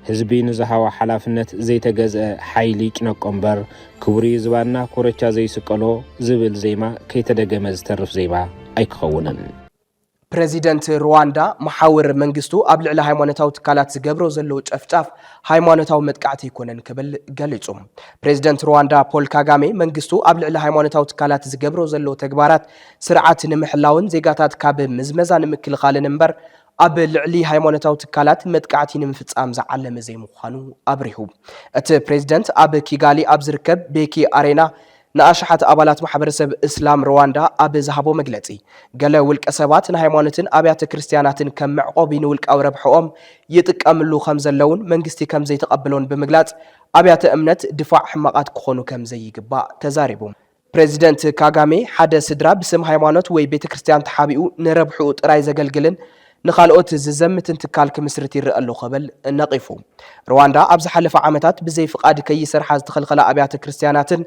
ህዝቢ ንዝሃቦ ሓላፍነት ዘይተገዝአ ሓይሊ ይጭነቆ እምበር፣ ክቡር እዩ ዝባና ኮረቻ ዘይስቀሎ ዝብል ዜማ ከይተደገመ ዝተርፍ ዜማ ኣይክኸውንን። ፕረዚደንት ሩዋንዳ መሓውር መንግስቱ ኣብ ልዕሊ ሃይማኖታዊ ትካላት ዝገብሮ ዘሎ ጨፍጫፍ ሃይማኖታዊ መጥቃዕቲ ኣይኮነን ክብል ገሊጹ። ፕረዚደንት ሩዋንዳ ፖል ካጋሜ መንግስቱ ኣብ ልዕሊ ሃይማኖታዊ ትካላት ዝገብሮ ዘሎ ተግባራት ስርዓት ንምሕላውን ዜጋታት ካብ ምዝመዛ ንምክልኻልን እምበር ኣብ ልዕሊ ሃይማኖታዊ ትካላት መጥቃዕቲ ንምፍጻም ዝዓለመ ዘይምዃኑ ኣብሪሁ። እቲ ፕሬዝደንት ኣብ ኪጋሊ ኣብ ዝርከብ ቤኪ ኣሬና ንኣሽሓት ኣባላት ማሕበረሰብ እስላም ሩዋንዳ ኣብ ዝሃቦ መግለጺ፣ ገለ ውልቀ ሰባት ንሃይማኖትን ኣብያተ ክርስትያናትን ከም መዕቆቢ ንውልቃዊ ረብሕኦም ይጥቀምሉ ከም ዘለውን መንግስቲ ከም ዘይተቐበሎን ብምግላጽ፣ ኣብያተ እምነት ድፋዕ ሕማቓት ክኾኑ ከም ዘይግባእ ተዛሪቡ። ፕሬዚደንት ካጋሜ፣ ሓደ ስድራ ብስም ሃይማኖት ወይ ቤተ ክርስትያን ተሓቢኡ ንረብሕኡ ጥራይ ዘገልግልን ንኻልኦት ዝዘምትን ትካል ክምስርት ይረአ ኣሎ ክብል ነቒፉ። ሩዋንዳ ኣብ ዝሓለፈ ዓመታት ብዘይ ፍቓድ ከይሰርሓ ዝተኸልኸላ ኣብያተ ክርስትያናትን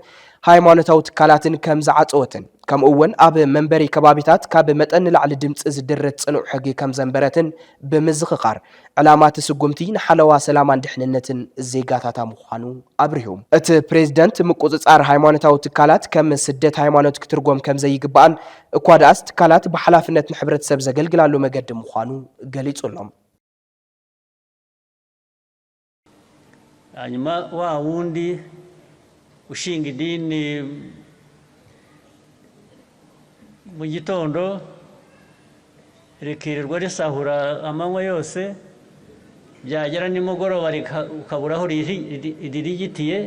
ሃይማኖታዊ ትካላትን ከም ዝዓጸወትን፣ ከምኡ እውን ኣብ መንበሪ ከባቢታት ካብ መጠን ንላዕሊ ድምፂ ዝድርት ፅኑዕ ሕጊ ከም ዘንበረትን ብምዝኽኻር፣ ዕላማ እቲ ስጉምቲ ንሓለዋ ሰላማን ድሕንነትን ዜጋታታ ምዃኑ ኣብሪሁ። እቲ ፕሬዝደንት፣ ምቁፅፃር ሃይማኖታዊ ትካላት ከም ስደት ሃይማኖት ክትርጎም ከም ዘይግባእን፣ እኳ ደኣስ ትካላት ብሓላፍነት ንሕብረተሰብ ዘገልግላሉ መገዲ ምዃኑ ገሊጹ ኣሎ። Hanyuma wa wundi ushinga idini mu gitondo rikirirwa risahura amanywa yose, byagera nimugoroba rika- ukabura aho riri- ririgitiye.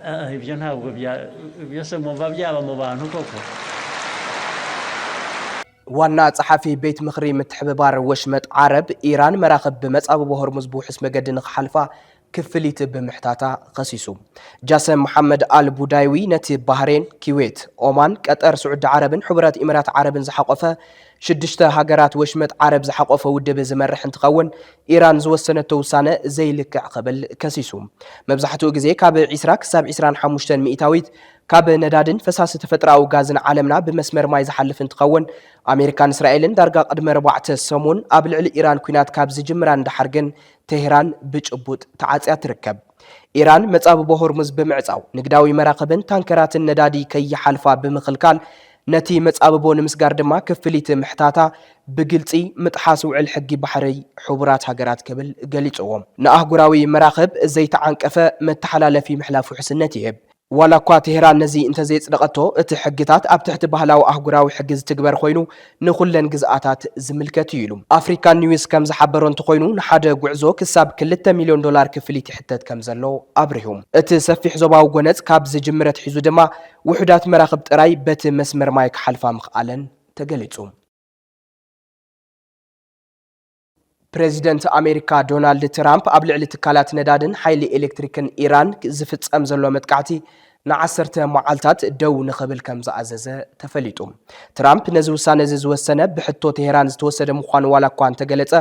Ah, ibyo ntabwo bya- ibyo se mwumva byaba mu bantu koko? ዋና ጸሓፊ ቤት ምኽሪ ምትሕብባር ወሽመጥ ዓረብ፣ ኢራን መራኽብ ብመጻብቦ ሆርሙዝ ብውሑስ መገዲ ንኽሓልፋ ክፍሊት ብምሕታታ ኸሲሱ። ጃሰም መሓመድ ኣል ቡዳይዊ ነቲ ባህሬን፣ ኪዌት፣ ኦማን፣ ቀጠር፣ ስዑዲ ዓረብን ሕቡራት ኢሚራት ዓረብን ዝሓቖፈ ሽዱሽተ ሃገራት ወሽመጥ ዓረብ ዝሓቖፈ ውድብ ዝመርሕ እንትኸውን፣ ኢራን ዝወሰነቶ ውሳነ ዘይልክዕ ክብል ከሲሱ። መብዛሕትኡ ግዜ ካብ ዒስራ ክሳብ ዒስራን ሓሙሽተን ሚእታዊት ካብ ነዳድን ፈሳሲ ተፈጥሮኣዊ ጋዝን ዓለምና ብመስመር ማይ ዝሓልፍ እንትኸውን፣ ኣሜሪካን እስራኤልን ዳርጋ ቅድሚ ኣርባዕተ ሰሙን ኣብ ልዕሊ ኢራን ኲናት ካብ ዝጅምራ ንደሓር ግን፣ ቴህራን ብጭቡጥ ተዓጽያ ትርከብ። ኢራን መጻብቦ ሆርሙዝ ብምዕጻው፣ ንግዳዊ መራኽብን ታንከራትን ነዳዲ ከይሓልፋ ብምኽልካል፣ ነቲ መጻብቦ ንምስጋር ድማ ክፍሊት ምሕታታ ብግልጺ ምጥሓስ ውዕል ሕጊ ባሕሪ ሕቡራት ሃገራት ክብል ገሊጽዎ። ንኣህጉራዊ መራኽብ ዘይተዓንቀፈ መተሓላለፊ ምሕላፍ ውሕስነት ይህብ። ዋላ እኳ ቴህራን ነዚ እንተዘየጽደቐቶ፣ እቲ ሕግታት ኣብ ትሕቲ ባህላዊ ኣህጉራዊ ሕጊ ዝትግበር ኮይኑ ንኹለን ግዝኣታት ዝምልከት እዩ ኢሉ። ኣፍሪካን ኒውስ ከም ዝሓበሮ እንተኾይኑ፣ ንሓደ ጉዕዞ ክሳብ ክልተ ሚልዮን ዶላር ክፍሊት ይሕተት ከም ዘሎ ኣብሪሁ። እቲ ሰፊሕ ዞባዊ ጎነጽ ካብ ዝጅምር ኣትሒዙ ድማ ውሑዳት መራኽብ ጥራይ በቲ መስመር ማይ ክሓልፋ ምኽኣለን ተገሊጹ። ፕሬዚደንት ኣሜሪካ ዶናልድ ትራምፕ ኣብ ልዕሊ ትካላት ነዳድን ሓይሊ ኤሌክትሪክን ኢራን ዝፍጸም ዘሎ መጥቃዕቲ ንዓሰርተ መዓልታት ደው ንኽብል ከም ዝኣዘዘ ተፈሊጡ። ትራምፕ ነዚ ውሳነ እዚ ዝወሰነ ብሕቶ ቴሄራን ዝተወሰደ ምዃኑ ዋላ እኳ እንተገለጸ፣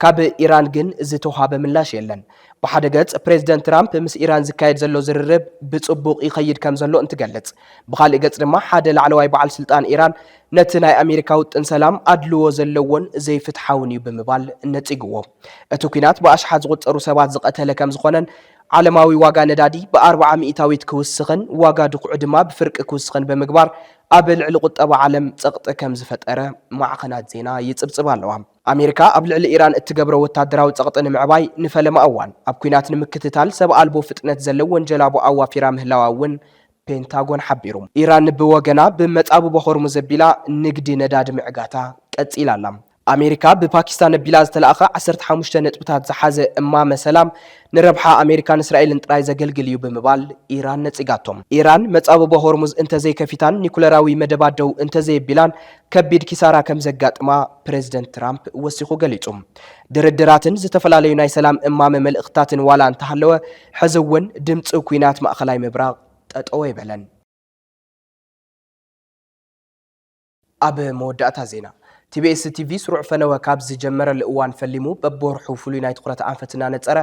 ካብ ኢራን ግን ዝተውሃበ ምላሽ የለን። ብሓደ ገጽ ፕሬዚደንት ትራምፕ ምስ ኢራን ዝካየድ ዘሎ ዝርርብ ብጽቡቕ ይኸይድ ከም ዘሎ እንትገልጽ፣ ብኻልእ ገጽ ድማ ሓደ ላዕለዋይ በዓል ስልጣን ኢራን ነቲ ናይ ኣሜሪካ ውጥን ሰላም ኣድልዎ ዘለዎን ዘይፍትሓውን እዩ ብምባል ነጺግዎ። እቲ ኲናት ብኣሽሓት ዝቑጸሩ ሰባት ዝቐተለ ከም ዝኾነን ዓለማዊ ዋጋ ነዳዲ ብኣርብዓ ሚእታዊት ክውስኽን ዋጋ ድኹዒ ድማ ብፍርቂ ክውስኽን ብምግባር ኣብ ልዕሊ ቁጠባ ዓለም ጸቕጢ ከም ዝፈጠረ ማዕኸናት ዜና ይጽብጽባ ኣለዋ። ኣሜሪካ ኣብ ልዕሊ ኢራን እትገብሮ ወታደራዊ ጸቕጢ ንምዕባይ ንፈለማ እዋን ኣብ ኲናት ንምክትታል ሰብ ኣልቦ ፍጥነት ዘለዎ ወንጀላቦ ኣዋፊራ ምህላዋ እውን ፔንታጎን ሓቢሩ። ኢራን ብወገና ብመጻብቦ ሆርሙዝ ኣቢላ ንግዲ ነዳዲ ምዕጋታ ቀጺላ ኣላ። ኣሜሪካ ብፓኪስታን ኣቢላ ዝተላእኸ ዓሰርተ ሓሙሽተ ነጥብታት ዝሓዘ እማመ ሰላም ንረብሓ ኣሜሪካን እስራኤልን ጥራይ ዘገልግል እዩ ብምባል ኢራን ነጺጋቶ። ኢራን መጻብቦ ሆርሙዝ እንተዘይከፊታን ኒኩለራዊ መደባት ደው እንተዘየቢላን ከቢድ ኪሳራ ከም ዘጋጥማ ፕሬዚደንት ትራምፕ ወሲኹ ገሊጹ። ድርድራትን ዝተፈላለዩ ናይ ሰላም እማመ መልእኽትታትን ዋላ እንተሃለወ፣ ሕዚ እውን ድምጺ ኲናት ማእኸላይ ምብራቕ ጠጠው ኣይበለን። ኣብ መወዳእታ ዜና፣ ቲቢኤስ ቲቪ ስሩዕ ፈነወ ካብ ዝጀመረሉ እዋን ፈሊሙ በብወርሑ ፍሉይ ናይ ትኹረት ኣንፈት እናነጸረ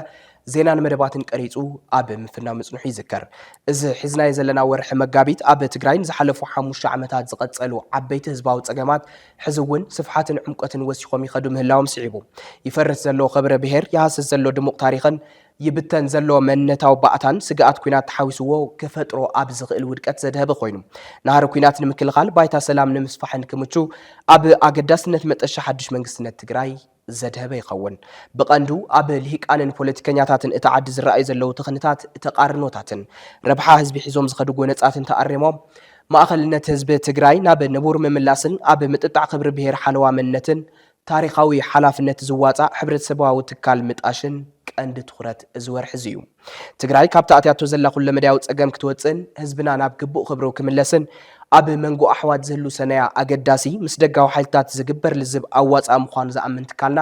ዜናን መደባትን ቀሪጹ ኣብ ምፍናው ምጽንሑ ይዝከር። እዚ ሒዝናዮ ዘለና ወርሒ መጋቢት ኣብ ትግራይ ንዝሓለፉ ሓሙሽተ ዓመታት ዝቐጸሉ ዓበይቲ ህዝባዊ ጸገማት ሕዚ እውን ስፍሓትን ዕምቆትን ወሲኾም ይኸዱ ምህላዎም ስዒቡ፣ ይፈርስ ዘሎ ክብረ ብሔር፣ ይሃስስ ዘሎ ድሙቕ ታሪኽን ይብተን ዘሎ መንነታዊ ባእታን ስግኣት ኲናት ተሓዊስዎ ክፈጥሮ ኣብ ዝኽእል ውድቀት ዘድሀበ ኮይኑ፣ ናህሪ ኲናት ንምክልኻል ባይታ ሰላም ንምስፋሕን ክምቹ ኣብ ኣገዳስነት መጠሻ ሓድሽ መንግስትነት ትግራይ ዘድሀበ ይኸውን። ብቐንዱ ኣብ ልሂቃንን ፖለቲከኛታትን እታ ዓዲ ዝረኣዩ ዘለዉ ትኽንታት ተቓርኖታትን ረብሓ ህዝቢ ሒዞም ዝኸዱ ጎነጻትን ተኣሪሞም ማእኸልነት ህዝቢ ትግራይ ናብ ንቡር ምምላስን ኣብ ምጥጣዕ ክብሪ ብሔር ሓለዋ መንነትን ታሪኻዊ ሓላፍነት ዝዋፃእ ሕብረተሰባዊ ትካል ምጣሽን ቀንዲ ትኹረት እዚ ወርሒ እዚ እዩ። ትግራይ ካብቲ ኣትያቶ ዘላ ኩለመዳያዊ ፀገም ክትወፅእን ህዝብና ናብ ግቡእ ክብሩ ክምለስን ኣብ መንጎ ኣሕዋት ዝህሉ ሰነያ ኣገዳሲ ምስ ደጋዊ ሓይልታት ዝግበር ልዝብ ኣዋፃእ ምዃኑ ዝኣምን ትካልና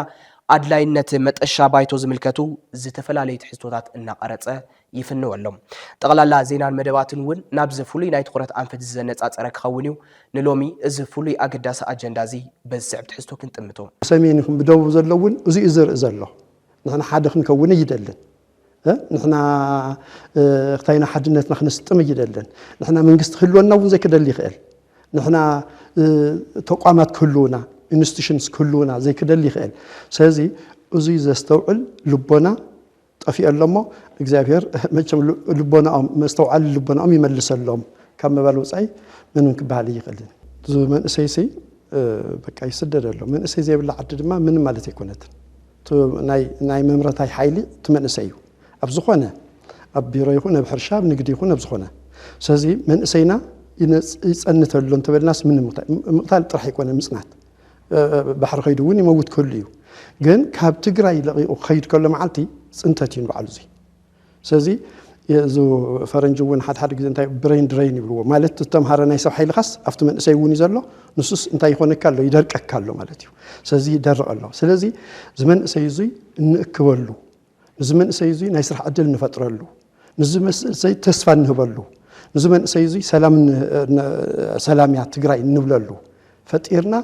ኣድላይነት መጠሻ ባይቶ ዝምልከቱ ዝተፈላለዩ ትሕዝቶታት እናቐረፀ ይፍንወሎም። ጠቕላላ ዜናን መደባትን እውን ናብዚ ፍሉይ ናይ ትኹረት ኣንፈት እዚ ዘነጻጸረ ክኸውን እዩ። ንሎሚ እዚ ፍሉይ ኣገዳሲ ኣጀንዳ እዚ በዚ ዝስዕብ ትሕዝቶ ክንጥምቶ። ብሰሜን ይኹን ብደቡብ ዘሎ እውን እዚኡ ዝርኢ ዘሎ። ንሕና ሓደ ክንከውን ኣይደልን። እ? ንሕና፣ እ፣ ክታይና ሓድነትና ክነስጥም ኣይደልን። ንሕና መንግስቲ ክህልወና እውን ዘይክደሊ ይኽእል። ንሕና፣ እ፣ ተቋማት ክህልውና፣ ኢንስቲቱሽንስ ክህልውና ዘይክደሊ ይኽእል። ስለዚ እዙይ ዘስተውዕል ልቦና ጠፊኦ ኣሎ እሞ እግዚኣብሔር መቸም ል-፣ ልቦናኦም፣ መስተውዓሊ ልቦናኦም ይመልሰሎም ካብ ምባል ወፃኢ ምንም ክበሃል ኣይኽእልን። እዚ መንእሰይሲ፣ እ፣ በቃ ይስደድ ኣሎ። መንእሰይ ዘይብላ ዓዲ ድማ ምንም ማለት ኣይኮነትን። እቲ ናይ፣ ናይ መምረታይ ሓይሊ እቲ መንእሰይ እዩ። ኣብ ዝኾነ፣ ኣብ ቢሮ ይኹን፣ ኣብ ሕርሻ፣ ኣብ ንግዲ ይኹን፣ ኣብ ዝኾነ። ስለዚ መንእሰይና ይነጽ-፣ ይጸንት ኣሎ እንተበልናስ ምንም ምቕታ-፣ ምቕታል ጥራሕ ኣይኮነ ምጽናት። እ፣ ባሕሪ ከይዱ እውን ይመውት ክህሉ እዩ። ግን ካብ ትግራይ ለቒቑ ክኸይድ ከሎ መዓልቲ ጽንተት እዩ ንባዕሉ እዚ። ስለዚ እዚ ፈረንጂ እውን ሓድሓደ ግዜ እንታይ ብሬን ድሬን ይብልዎ። ማለት እቲ ተምሃረ ናይ ሰብ ሓይልኻስ ኣብቲ መንእሰይ እውን እዩ ዘሎ። ንሱስ እንታይ ይኾነካ ኣሎ? ይደርቀካ ኣሎ ማለት እዩ። ስለዚ ይደርቕ ኣሎ። ስለዚ እዚ መንእሰይ እዙይ እንእክበሉ፣ ንዚ መንእሰይ እዙይ ናይ ስራሕ ዕድል ንፈጥረሉ፣ ንዚ መንእሰይ ተስፋ እንህበሉ፣ ንዚ መንእሰይ እዙይ ሰላም ን-፣ ን-፣ ሰላም እያ ትግራይ እንብለሉ ፈጢርና፣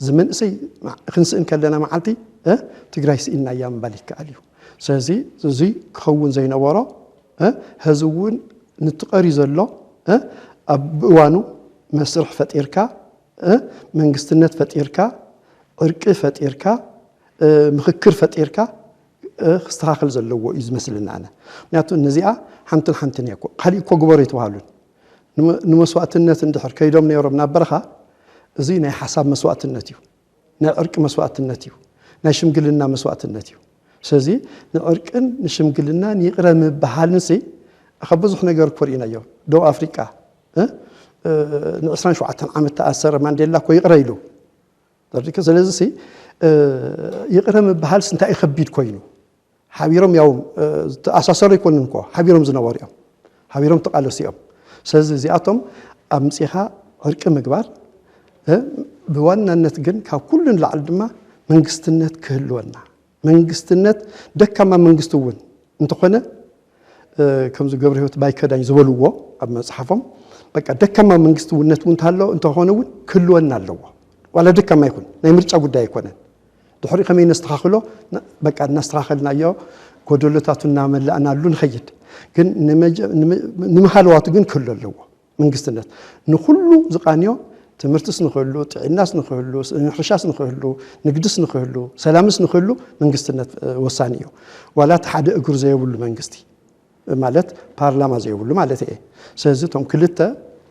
እዚ መንእሰይ ማ-፣ ክንስእን ከለና መዓልቲ፣ እ፣ ትግራይ ስኢንናያ ምባል ይከኣል እዩ። ስለዚ እዙይ ክኸውን ዘይነበሮ፣ እ፣ ሕዚ እውን ንትቐሪ ዘሎ፣ እ፣ ኣብ እዋኑ መስርሕ ፈጢርካ፣ እ፣ መንግስትነት ፈጢርካ፣ ዕርቂ ፈጢርካ፣ እ፣ ምኽክር ፈጢርካ፣ እ፣ ክስተኻኸል ዘለዎ እዩ ዝመስለኒ ኣነ። ምክንያቱ ነዚኣ ሓንትን ሓንትን እያ እኮ፣ ካሊእ እኮ ግበሩ ኣይተባሃሉን። ንመ-፣ ንመስዋእትነት እንድሕር ከይዶም ነይሮም ናብ በረኻ፣ እዚ ናይ ሓሳብ መስዋእትነት እዩ፣ ናይ ዕርቂ መስዋእትነት እዩ፣ ናይ ሽምግልና መስዋእትነት እዩ። ስለዚ ንዕርቅን ንሽምግልናን ይቕረ ምበሃልንሲ ካብ ብዙሕ ነገር እኮ ርኢናዮ። ደቡብ ኣፍሪቃ፣ እ፣ እ፣ ን ዕስራን ሸውዓተን ዓመት ተኣሰረ ማንዴላ እኮ ይቕረ ኢሉ። ተረዲእካ? ስለዚ ሲ፣ እ፣ ይቕረ ምበሃልስ እንታይ እዩ ከቢድ ኮይኑ? ሓቢሮም ያው፣ እ፣ ዝተኣሳሰሩ ኣይኮኑን እኮ፣ ሓቢሮም ዝነበሩ እዮም። ሓቢሮም ተቃለሱ እዮም። ስለዚ እዚኣቶም ኣምጺኻ ዕርቂ ምግባር፣ እ፣ ብዋናነት ግን ካብ ኩሉ ንላዕሊ ድማ መንግስትነት ክህልወና። መንግስትነት ደካማ መንግስቲ እውን እንተኾነ፣ እ፣ ከምዚ ገብረ ህይወት ባይከዳኝ ዝበልዎ ኣብ መጽሓፎም፣ በቃ ደካማ መንግስቲ እውነት እውን እንተሃሎ፣ እንተኾነ እውን ክህልወና ኣለዎ። ዋላ ደካማ ይኹን፣ ናይ ምርጫ ጉዳይ ኣይኮነን። ድሕሪኡ ከመይ ነስተኻኽሎ፣ ና-፣ በቃ እናስተኻኸልናዮ፣ ጎደሎታቱ እናመላእናሉ ንኸይድ። ግን ንመጀ-፣ ንመ-፣ ንምሃለዋቱ ግን ክህሉ ኣለዎ። መንግስትነት ንኹሉ ዝቃንዮ፣ ትምህርትስ ንኽህሉ፣ ጥዕናስ ንኽህሉ፣ ስ-፣ ሕርሻስ ንኽህሉ፣ ንግድስ ንኽህሉ፣ ሰላምስ ንኽህሉ መንግስትነት፣ እ፣ ወሳኒ እዩ። ዋላ እቲ ሓደ እግሩ ዘየብሉ መንግስቲ ማለት ፓርላማ ዘየብሉ ማለት እየ። ስለዚ እቶም ክልተ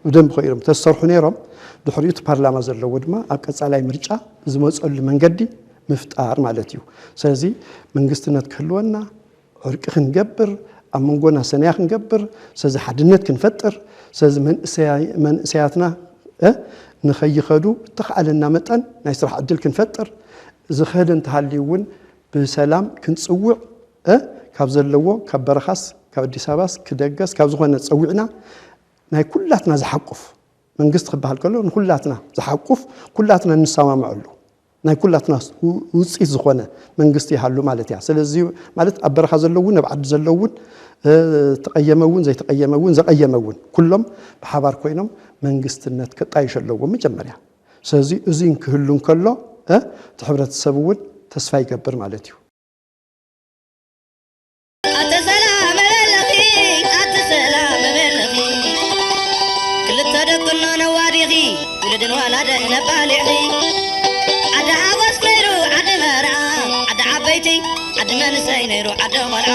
ብደንቢ ኮይኖም ተዝሰርሑ ነይሮም፣ ድሕሪኡ እቲ ፓርላማ ዘለዎ ድማ ኣብ ቀጻላይ ምርጫ ዝመፀሉ መንገዲ ምፍጣር ማለት እዩ። ስለዚ መንግስትነት ክህልወና፣ ዕርቂ ክንገብር፣ ኣብ መንጎና ሰነያ ክንገብር፣ ስለዚ ሓድነት ክንፈጥር፣ ስለዚ መንእሰያ-፣ መንእሰያትና፣ እ፣ ንኸይኸዱ ብተኻእለና መጠን ናይ ስራሕ ዕድል ክንፈጥር፣ ዝኸደ እንተሃልዩ እውን ብሰላም ክንጽውዕ፣ እ፣ ካብ ዘለዎ፣ ካብ በረኻስ፣ ካብ ኣዲስ ኣበባስ፣ ክደገስ፣ ካብ ዝኾነ ጸዊዕና ናይ ኩላትና ዝሓቁፍ መንግስቲ ክበሃል ከሎ ንኩላትና ዝሓቁፍ፣ ኩላትና እንሰማምዐሉ፣ ናይ ኩላትና ው-፣ ውጽኢት ዝኾነ መንግስቲ ይሃሉ ማለት እያ። ስለዚ ማለት ኣብ በረኻ ዘለዉ እውን፣ ኣብ ዓዲ ዘለዉ እውን፣ እ፣ ተቐየመ እውን፣ ዘይተቐየመ እውን፣ ዘቐየመ እውን፣ ኩሎም ብሓባር ኮይኖም መንግስትነት ከጣይሹ ኣለዎም መጀመርያ። ስለዚ እዚ ክህሉ እንከሎ፣ እ? እቲ ሕብረተሰብ እውን ተስፋ ይገብር ማለት እዩ። ኣተ ሰላም በለኺ፣ ኣተ ሰላም በለኺ። ክልተ ደቅኖ ነዋዲኺ፣ ውሉድን ወላደን ነባሊዕኺ። ዓዲ ሓጎስ ነይሩ ዓዲ መርዓ፣ ዓዲ ዓበይቲ ዓዲ መንእሰይ ነይሩ ዓዲ ቆልዓ፣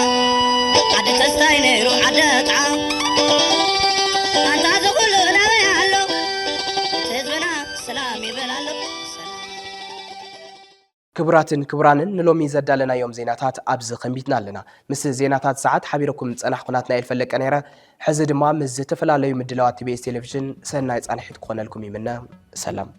ዓዲ ተስታይ ነይሩ ዓዲ ጥዓ። ኣንታ እዚ ኩሉ ናበይ ኣሎ? ህዝብና ሰላም ይበል ኣሎ። ሰላም። ክቡራትን ክቡራንን፣ ንሎሚ ዘዳለናዮም ዜናታት ኣብዚ ከንቢትና ኣለና። ምስ ዜናታት ሰዓት ሓቢረኩም ዝጸናሕኩ ናትናኤል ፈለቀ ነይረ። ሕዚ ድማ ምስ ዝተፈላለዩ ምድላዋት ቲ ቢ ኤስ ቴሌቪዥን ሰናይ ጻንሒት ክኾነልኩም ይምነ። ሰላም።